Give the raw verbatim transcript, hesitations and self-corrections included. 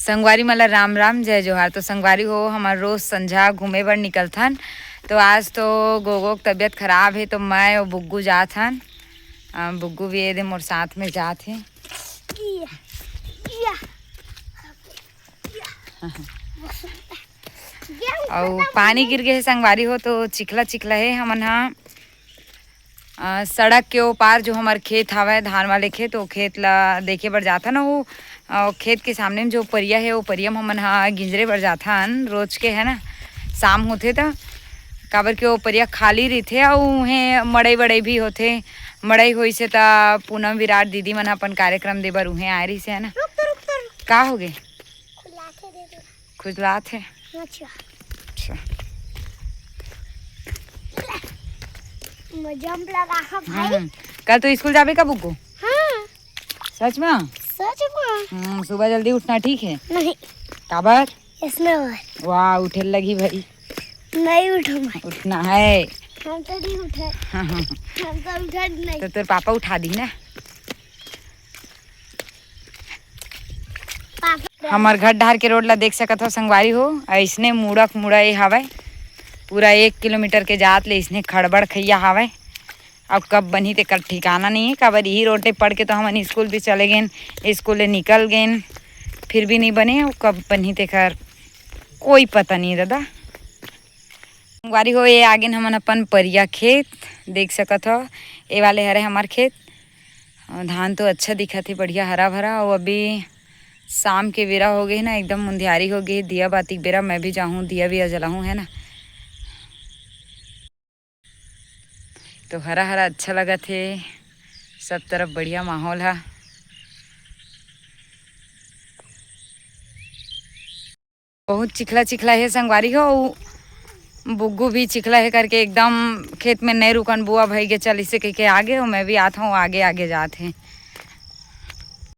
संगवारी मन ला राम राम, जय जोहार। तो संगवारी हो, हमन रोज संझा घूमे बर निकलथन। तो आज तो गोगो के तबीयत खराब हे, तो मैं अउ बुग्गू जात हन। अ, बुग्गू भी ये दे मोर साथ में जात हे। अउ पानी गिर गे हे संगवारी हो, तो चिखला चिखला हे। हमन ह अ, सड़क के ओ पार जो हमर खेत हवय, धान वाले खेत, ओ खेत ला देखे बर जाथन। वो, अ, खेत के सामने में जो परिया हे, ओ परिया म हमन ह गिंजरे बर जाथन रोज के, है ना, शाम होथे त, काबर के ओ परिया खाली रहिथे अउ उहें मड़ई वड़ई भी होथे। मड़ई होइसे त पूनम विराट दीदी मन ह अपन कार्यक्रम दे बर उहें आए रहिसे, है ना। रुक तो, रुक तो, रुक। का हो गे? खुलाथे दे दे। खुजलात हे। अच्छा। अच्छा। मैं जंप लगा हाँ भाई। हम्म। कल तो स्कूल जाबे का बुग्गू? हाँ। सच में? सच में। हम्म, सुबह जल्दी उठना, ठीक है? नहीं। काबर? इसने बर। वाह, उठे लगी भाई। नहीं उठो मैं। उठना है। हम तो नहीं उठे। हाँ, हाँ। हम तो उठे नहीं। तो तेरे पापा उठा दी ना। पापा। हमर घर डहर के रोड ला देख सकत हो संगवारी हो, अइसने मुड़क मुड़ई हवय। पूरा एक किलोमीटर के जात ले अइसने खड़बड़ खैया हवय। अब कब बनही तेकर ठिकाना नहीं है, काबर इही रोड ले पड़ के तो हमन स्कूल भी चले गेन, स्कूल ले निकल गेन, फिर भी नहीं बने। अब कब बनही तेकर कोई पता नहीं दादा। संगवारी हो, ये आगेन हमन अपन परिया खेत, देख सकत हो, ये वाले हरे हमार खेत। अउ धान तो अच्छा दिखत हे, बढ़िया हरा भरा। अउ अभी शाम के बेरा हो गे हे ना, एकदम मुंधियारी हो गे हे, दिया बाती के बेरा। मैं भी जाहूँ, दिया विया जलाहूँ, है ना। तो हरा हरा अच्छा लगत हे, सब तरफ बढ़िया माहौल हा। बहुत चिखला चिखला हे संगवारी हो, उ बुग्गू भी चिखला हे करके एकदम खेत में नहीं रुकन, बुआ भई के चल इसे कह के आगे हो, मैं भी आत हूँ आगे आगे जात हे।